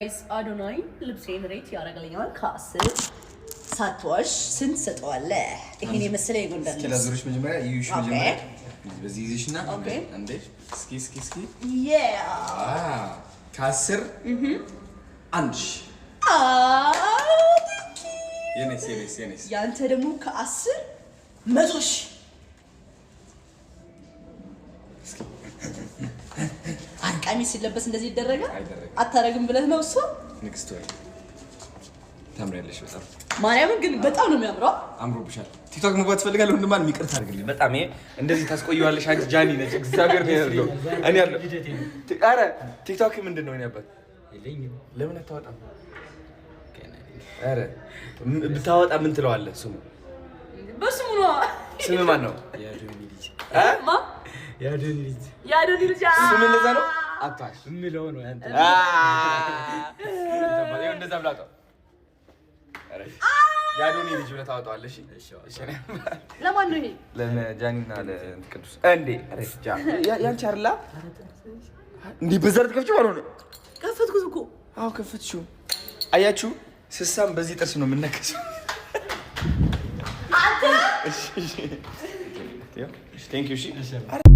አዶናይ ልብሴን rate ያደርግልኛል። ከ10 ሳትዋሽ ስንት ሰጠዋለህ? ይሄን የመሰለ የጎንደር እስኪ ልብስ። ላዙርሽ መጀመሪያ ይዩሽ። Okay። መጀመሪያ በዚህ ይዘሽና Okay። እንዴ፣ እስኪ እስኪ እስኪ። Yeah. ከ10 1,000። Thank you. የኔስ የኔስ የኔስ? ያንተ ደግሞ ከ10 100,000። ቀሚስ ሲለበስ እንደዚህ ይደረጋል? አይደረግም። አታረግም ብለህ ነው እሱ? ንግስት ወይ ታምሪያለሽ በጣም። ማርያምን ግን በጣም ነው የሚያምረው። አምሮብሻል። ቲክቶክ መግባት ትፈልጋለህ? ወንድማን ይቅርታ አድርግልኝ። በጣም ይሄ እንደዚህ ታስቆየዋለሽ አንቺ። ጃኒ ነች። እግዚአብሔር ነው ያለው። እኔ ያለው ኧረ ቲክቶክ ምንድን ነው? እኔ አባት ለምን አታወጣም? ኧረ ብታወጣ ምን ትለዋለህ? ስሙ በስሙ ነው። ስም ማን ነው? እ? ማ? የአዶኒ ልጅ። የአዶኒ ልጅ። ስም እንደዛ ነው? አታሽ የምለው ነው ያንተ። እንደዛ ብላ አውጣው። የአዶኒ ልጅ ብለህ ታወጣዋለህ። እሺ ለማን ነው ይሄ? ለጃኒና ለቅዱስ እንዴ። ያንቺ አይደላ እንዴ? በዛ ልትከፍቺው ባልሆነ። ከፈትኩት እኮ። አዎ ከፈትሽው። አያችሁ፣ ስሳም በዚህ ጥርስ ነው የምነከሰው። እሺ እሺ፣ thank you። እሺ።